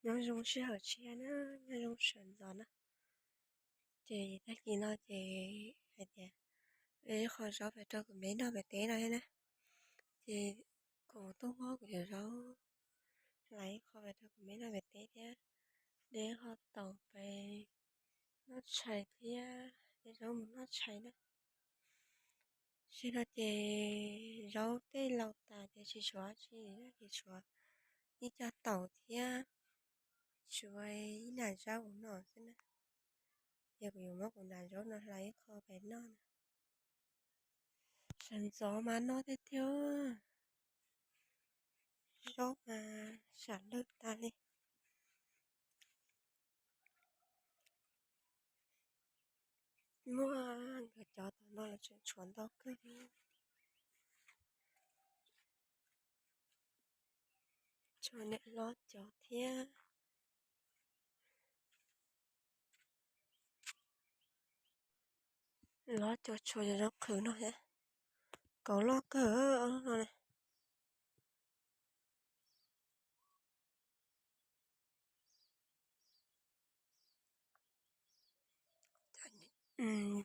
Nyob zoo sij hawm tshiab na, nyob zoo sawv ntxov na. Ces tag kis no ces hais tias ib qho zaub pem rau kuv me noj pem teb no thiab na. Ces kuv tuaj muab kuv cov zaub hlais ib qho pem rau kuv me noj pem teb thiab, de ib qho taum pem noj tshais thiab, de zaub mus noj tshais na. Tam sim no ces zaub tej laus tas ces tsis tshuav dab tsi, ces tshuav ib co taum thiab, tshuav ib nam zaub mus noj xwb na. Ces kuv yuav muab kuv nam zaub no hlais ib qho pem noj na. Sawv ntxov mas noj tiag tiag, zaub mas sam lwj tas li. Muaj nkawd cov tom no los tseem tshuav ntau kawg li. Tshuav niam hlob cov thiab. Hlob cov tshuav cov zaub qhwv no thiab. Kauv loj kawg ob lub no na.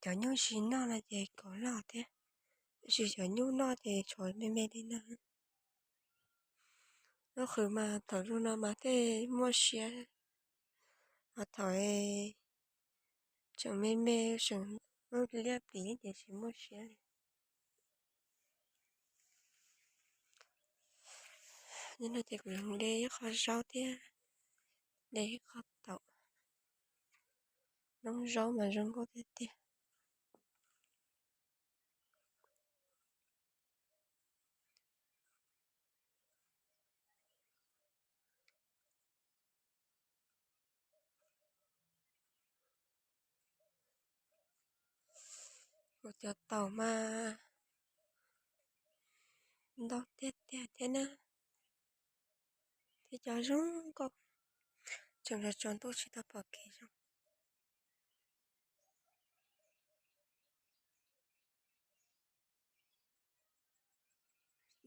Cov nyuj tsis noj no ces kauv loj thiab, tab sis cov nyuj noj ces tshuav me me li no. Zaub qhwv mas thaum zoo no mas tej muaj siab, ho thaum tseem me me tseem liab pliv ces tsis muaj siab li. Nim no ces kuv yuav de ib qho zaub thiab, de ib qho taum. Noob zaub mas zoo nkauj tiag tiag. Kuv cov taum mas ntau tiag tiag thiab na, thiab cov zoo nkauj, tseem tsaus ntuj tsis tau pom kev zoo.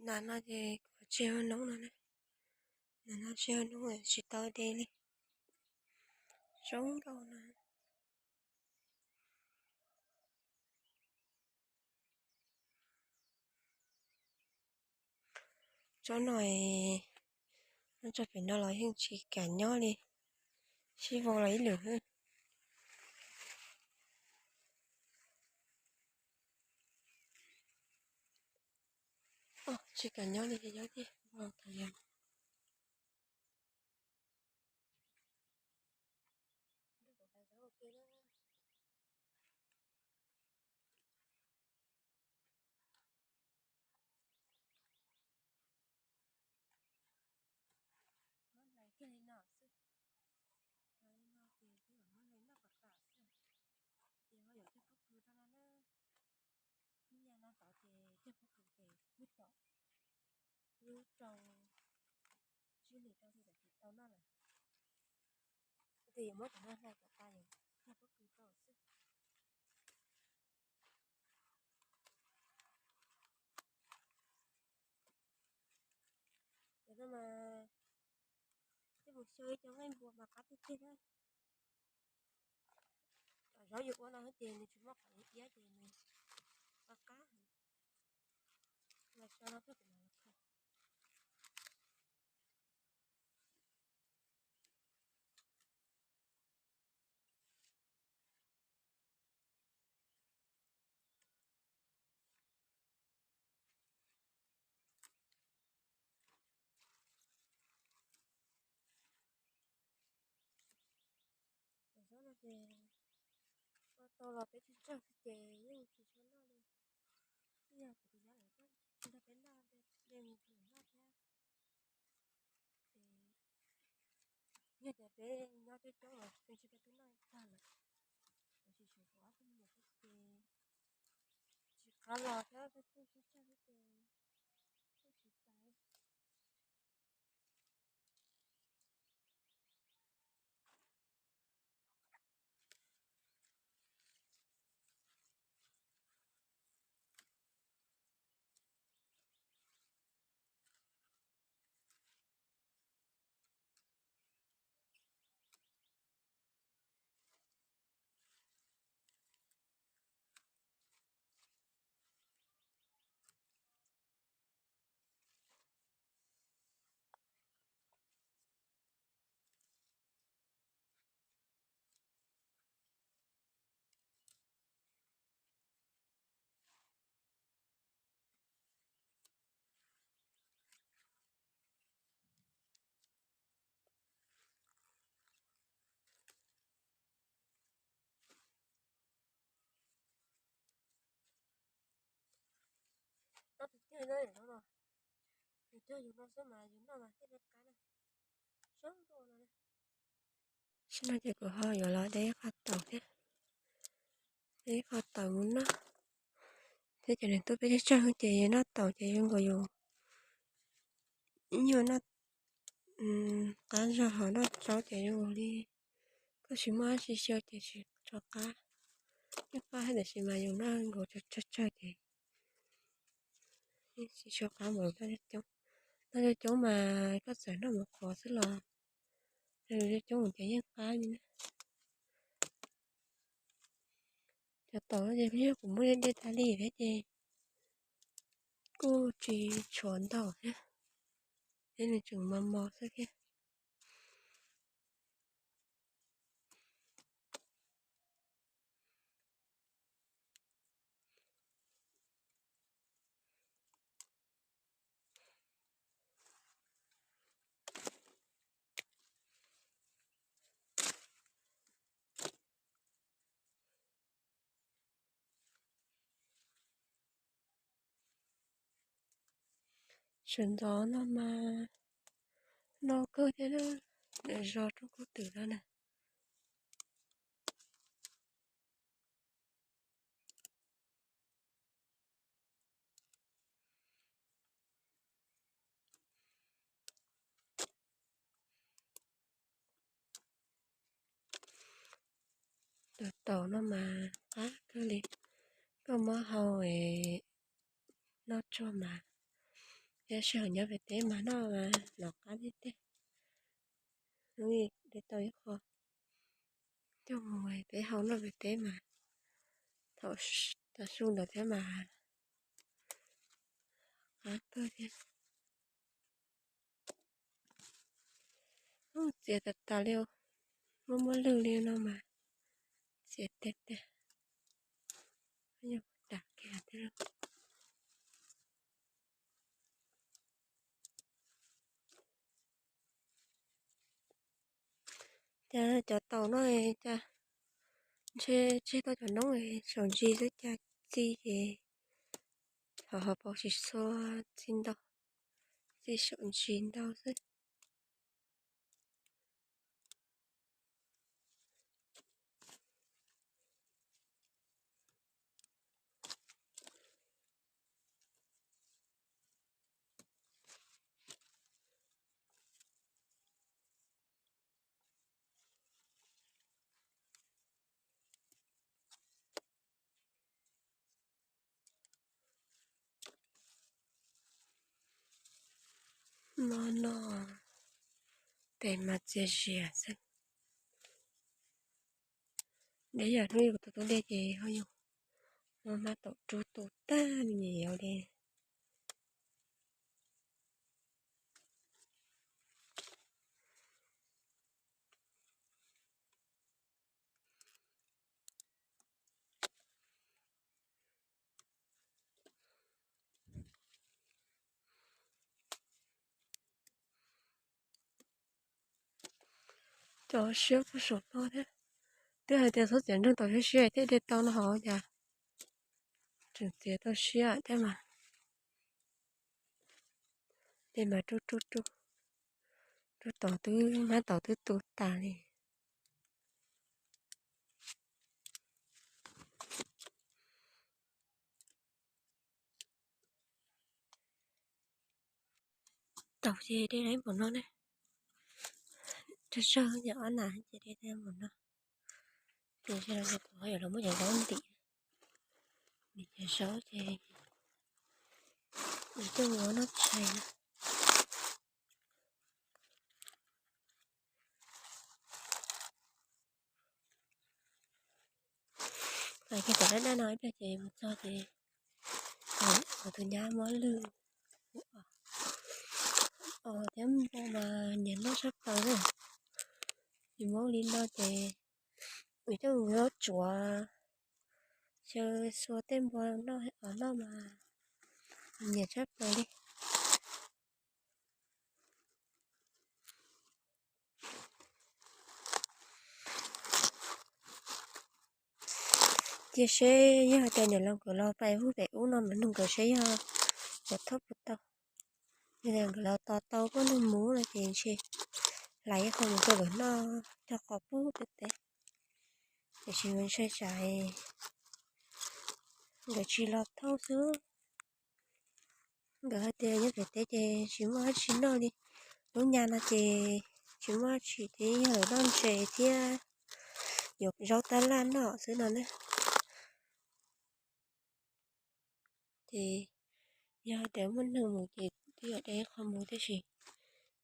Nas no ces kuv tseg ua noob no na, nas no tseg ua noob tsis tau de li, zoo nkauj no. Tsob no, tsob pem no los yeej tsis kam nyob li, sib vau los ib lwm xwb. Tsis kam nyob li ces nyob thiab. Muab hlais kiag li no xwb. Hlais li no ces kuv mam muab hlais noj kom tas xwb. Ces ho yuav cog pob kws rau no na. Ib nyuag no tod ces cog pob kws ces wb tom, wb rau tsib hlis rau xwb ces tsis tau noj lawm. Ces yuav muab cov no hlais kom tas yuav cog pob kws rau xwb. Cov no mas tej mus xyaw ib co nqaij npua mas qab tiag tiag na. Cov zaub yus ua no ces nws tsis muaj qhov iab ces nws qab qab. Los so no thiab kuv mam los khaws. Cov zaub no ces ua tau los peb tsis tsawg xwb ces yeej tsis tshua noj li. Twb yog kuv tus nyab lawv tuaj nrog peb noj, de mus rau lawv noj thiab. Ces yog tias peb nyob coob coob los peb ntshe peb twb noj tag lawm. Tiam sis tshuav kuv ob tug me nyuam xwb ces tsis qab los thiab, peb tuaj tsawg tsawg xwb ces tuaj tsis tas. Yus cog yus no xwb mas yus noj mas thiaj li qab na. Sab ntuj no. Sab no ces kuv ho yuav los de ib qho taum thiab, de ib qho taum mus noj. Thiab cov niam tub peb tsawg tsawg ces yus noj taum ces zoo nkaus yus ib nyuag noj qab zog ho noj tsaub ces zoo nkaus li koj tsis muaj dab tsi xyaw ces tsis tshua qab. Yeej qab thiab tiam sis mas yus noj nkaus tsawg tsawg ces yeej tsis tshua qab npaum noj coob. Noj coob coob mas koj txawm noj mus qhuav xwb los noj coob coob ces yeej qab li na. Cov taum no ces yog kuv muab de de tas li thiab ces kuj tsis tshuav ntau thiab, es nws tseem mos mos xwb thiab. Sawv ntxov no mas no kawg thiab na, zos roob kub twm no na. Cov taum no mas qab kawg li, koj muab hau es noj tsuag mas, yog sij hawm nyob pem teb mas noj mas los qab tiag tiag. Hnub ib de tau ib qho coj mus peb hau noj pem teb mas, thaum tav su ntawd thiab mas qab kawg thiab. Txias tas tas li, muaj muaj lwj li no mas txias tiag tiag. Dam kiag thiab. Cas cov taum no cas ntshe tseg tau cov noob saum ntsis xwb, cas txi ces ho ho paus tsis txhua, txi ntau, txi saum ntsis ntau xwb. Mo no tes mas txias zias xwb. Ntev yam hnub yus tus tub dej ces ho yus muab mab taum rub tu tag me nyuam yaus li. Cov siab puag saum no thiab. Twb hais tias txhob txiav nroog taum siab siab thiaj de tau no hos cas tseem txiav tau siab thiab mas. De mas rub rub rub, rub tom twb mab taum twb tu tas li. Taum ces de ib npaum no ne. Tsawg tsawg yam ob nas ces de ib npaum no. Ces kuv yuav los muab cov zaub ntim, ntim cov zaub ces nws coj mus ua noj tshais na. Ces tom dab dab no ib pliag ces mus txog ces kuv tus nyab muab lwj os thiab npua mas nyiam noj tshaj plaws na. Ces muab li no ces nws coj mus yuav tsuav xyaw xua tej npua noj os noj mas nyiam tshaj plaws li. Cia seb yog hais tias niam laus nkawd los pais hub pem ub no mas nug nkawd seb yog puas thauj puas tau. Yog tias nkawd los tos tau poj ntxoog mus no ces ntshe hlais ib qho mus rau nkawd noj cog qos pub pem teb. Tiam sis mas ntshai tsam nkawd tsis los thauj xwb. Nkawd hais tias nyob pem teb ces tsis muaj dab tsi noj li. Lub nyas no ces tsis muaj dab tsi thiab, yog lawv noj ntses thiab yuav zaub tab laj noj xwb no na. Ces yog tias muaj neeg mus ces twb yuav de ib qho mus, tiam sis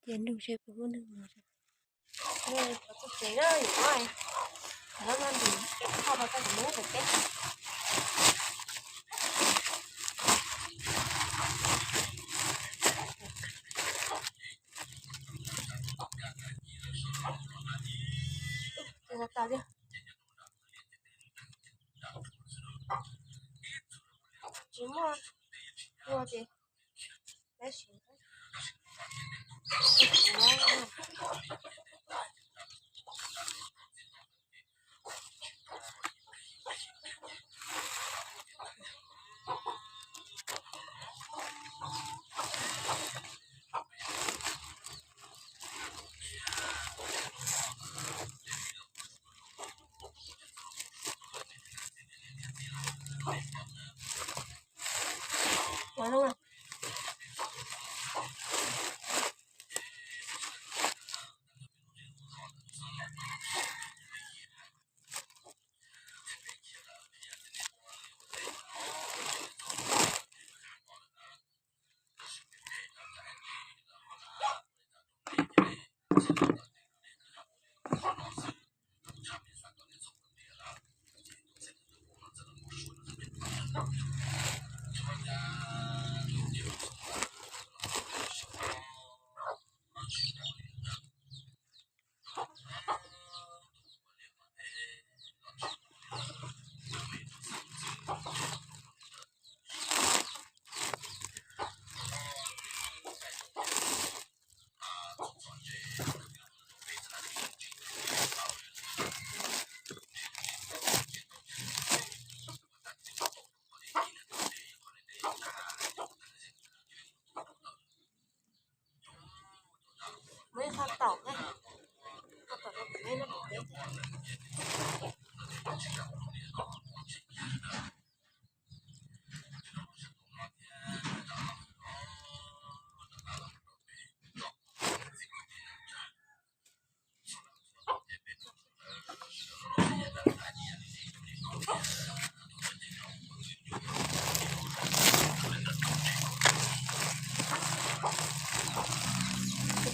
cia nug seb puas muaj neeg mus. Tsis muaj ua ces tab sis Muaj ib qho taum na, qho taum rau pem nej no pem teb.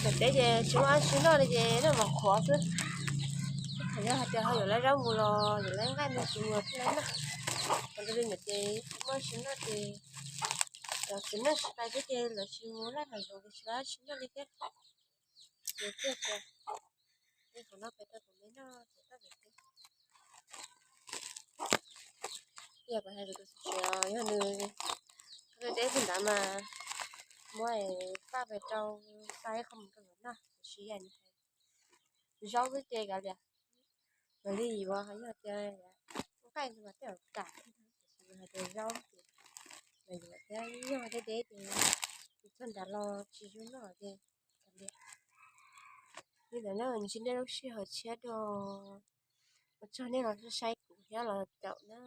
Pem teb ces tsis muaj dab tsi noj li ces noj mov qhuav xwb. Thaum yog hais tias ho yuav lawv zaub mus los yuav lawv nqaij mus tsis mus thiaj lawv noj. Qhov ntawd li ntawd ces tsis muaj dab tsi noj ces lawv tsis noj tsis pais thiab ces lawv tsis mus laj hav zoov ces tsis muaj dab tsi noj li thiab. Ces thiaj tias, qhov no peb tau tus me noj ces tau pem teb. Yog kuv hais kuv tus txiv tsev os, yog nws deb deb xwb ntawd mas muab paj pes rau, xa ib qho mus rau lawv noj, tiam sis yog nws hais zaub xwb ces kav liam. Mam li yuav, yog tias nqaij mas tej zaum kam, tiam sis hais tias zaub ces mam yuav thiab, yog deb deb ces txog nrad los tsis zoo noj ces kav liam. Li ntawd na, ntsib nej lub sij hawm tshiab dua, ua tsaug nej los saib kuv thiab los caum na.